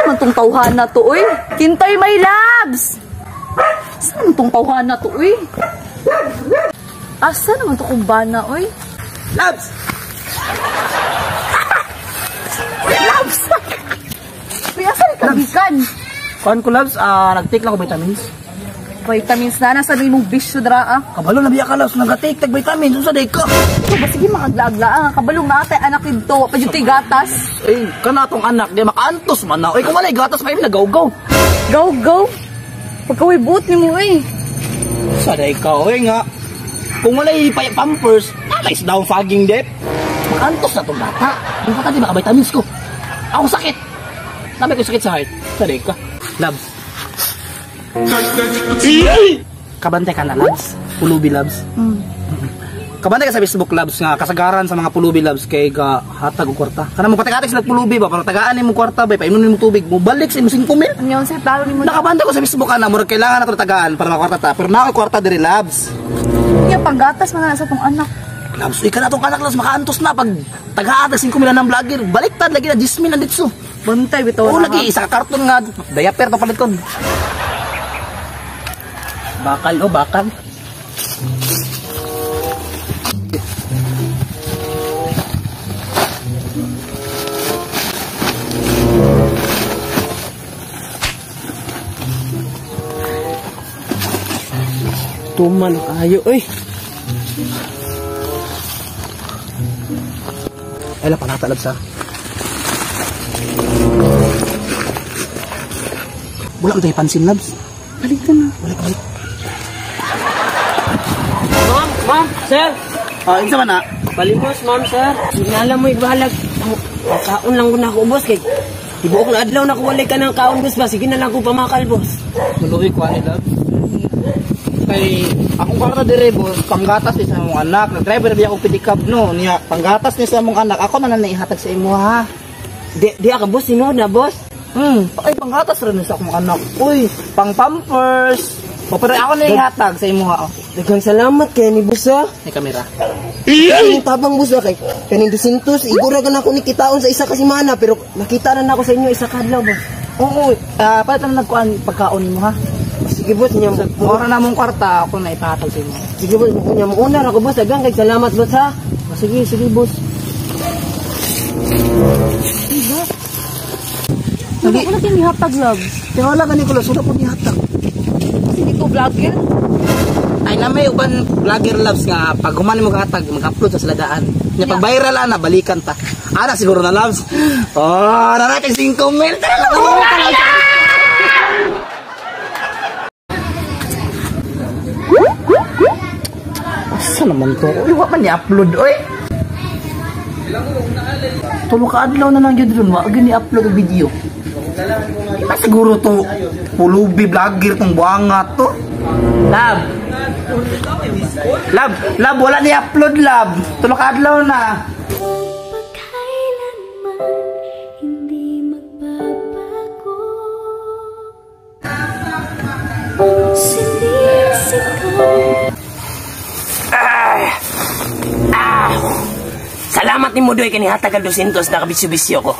Asa man tong tawhan na to, oy? Kintay my loves! Asa naman tong tawhan na to, oy? Asa naman to kumbana, oy? Loves! Loves! Uy, asa ni kagikan? Kuan ko, loves, nag-take lang ko vitamins. Vitamins na, nasa na imong bisyo dra, ah. Kabalo na biya ka, loves, nag-take tag vitamins, unsa day ka? Ito ba, sige makaglaagla, ah. Kabalong na ate, anak dito, pa yung gatas. Eh, kana tong anak, di makaantos man na. Uy, kung walay gatas, may nagawgaw. Go, go! Pagkaway buot ni mo, eh. Sa day ka, oy nga. Kung walay pampers, alay down fogging dep. Makaantos na tong bata. Yung bata di maka vitamins ko. Ako sakit. Dami ko sakit sa heart. Sa day ka. Labs. Kabantay ka na, Labs. Pulubi, Labs. Kabantay ka sa Facebook, Labs, nga kasagaran sa mga pulubi, Labs, kay ga hatag og kwarta. Kana mo patagatik sila pulubi ba para tagaan nimo kwarta ba, painom nimo tubig, mo balik sa imong 5,000. Ang yun, sir, plano ni mo. Nakabantay ko sa Facebook ana, murag kailangan na to tagaan para makwarta ta. Pero naa koy kwarta diri, Labs. Yung panggatas man na sa tong anak. Labs, ikaw na tong anak, Labs, makaantos na pag tagaan tag 5,000 ng vlogger. Baliktad lagi na 10,000 na ditso. Bantay bitaw Oo na. lagi isa ka karton nga diaper to palit kon. Bakal o bakal. Tuman kayo, oy. Ay la panata, Labs, ha. Wala man tayo pansin, Labs. Balik ka na. Wala ka balik. Ma'am, ma'am, sir. Ah, insa man na? Palimos, ma'am, sir. Sinala mo ibalag. Kaon lang ko na ako, boss. Kay tibuok na adlaw na ko walay ka ng kaon, boss ba? Sige na lang ko pamakal, boss. Maluoy ko ani, Labs. Kay akong kwarta dire, boss, panggatas ni sa among anak. Nag-driver biya akong pedicab no. Niya panggatas ni sa among anak. Ako na lang naihatag sa imo ha. Di ka, boss, sinuod na, boss. Ay panggatas rin sa akong anak. Uy, pang pampers. O, pero ako na ihatag sa imo ha. Oh. Daghang salamat kay ni boss, ha. May kamera. Ang tabang, boss, ha. Kay kaning 200, igura ka na ako ni kitaon sa isa ka semana, pero nakita na nako sa inyo isa ka adlaw, boss. Oo, palit na nagkuan pagkaon nimo ha. Sige, boss, nya Mura na mong kwarta, ako na ipahatag sa imo. Sige, boss, nya mo una ra ko, boss. Daghang kay salamat, boss, ha. O, sige, sige, boss. Lagi. Wala kang ihatag, Labs. Kaya wala gani ko, Labs. Wala po nihatag. Kasi dito vlogger. Ay na may uban vlogger, Labs, nga pag human mo hatag, mag-upload sa siladaan. Nya pag viral ana, balikan ta. Ana siguro na, Labs. Oh, nana kay 5,000. Tara lang. Asa naman to? Uy, wa man ni-upload, oy. Tulo ka adlaw na lang yun ron, wa gyud ni-upload og video. Di ba siguro to pulubi vlogger tong buanga to? Lab. Lab, lab, wala ni upload, lab. Tulo ka adlaw na. Pagkailanman hindi magbabago, sinisigaw. Salamat ni Mudoy kani hatag ang 200 na kabisyo-bisyo ko.